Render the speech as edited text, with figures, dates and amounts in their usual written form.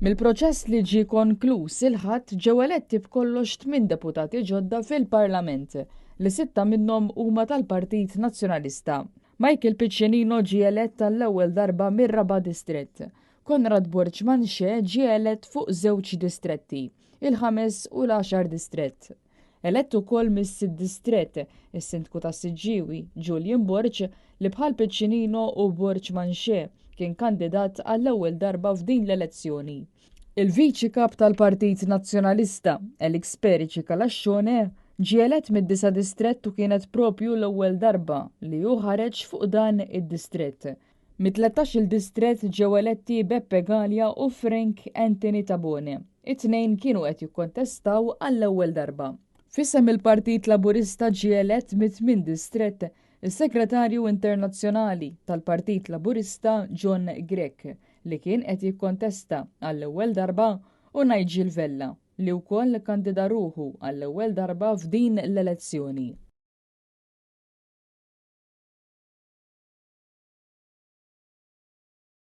Mill-proċess li ġie konkluż il-Ħadd ġew eletti b'kollox tminn deputati ġodda fil-Parlament, li sitta minnhom huma tal-Partit Nazzjonalista. Michael Piccinino ġie elett għall-ewwel darba mir-raba' distrett. Conrad Borg Manché ġie elett fuq żewġ distretti, il-ħames u l-għaxar distrett. Elett ukoll mis-sitt distrett, is-Sindku tas-Siġġiewi, Julian Borg, li bħal Piccinino u Borg Manché kien kandidat għall-ewwel darba f'din l-elezzjoni. Il-Viċi Kap tal-Partit Nazzjonalista, Alex Perici Calascione, ġie elett mid-disa' distrett u kienet propju l-ewwel darba li hu ħareġ fuq dan id-distrett. Mit-tlettax-il distrett ġew eletti Beppe Galea u Frank Anthony Tabone. It-tnejn kienu qed jikkontestaw għall-ewwel darba. F'isem il-Partit Laburista ġie elett mit-tmien distrett is-Segretarju Internazzjonali tal-Partit Laburista John Grech li kien qed jikkontesta għall-ewwel darba u Nigel Vella li wkoll kkandida ruħu għall-ewwel darba f'din l-elezzjoni.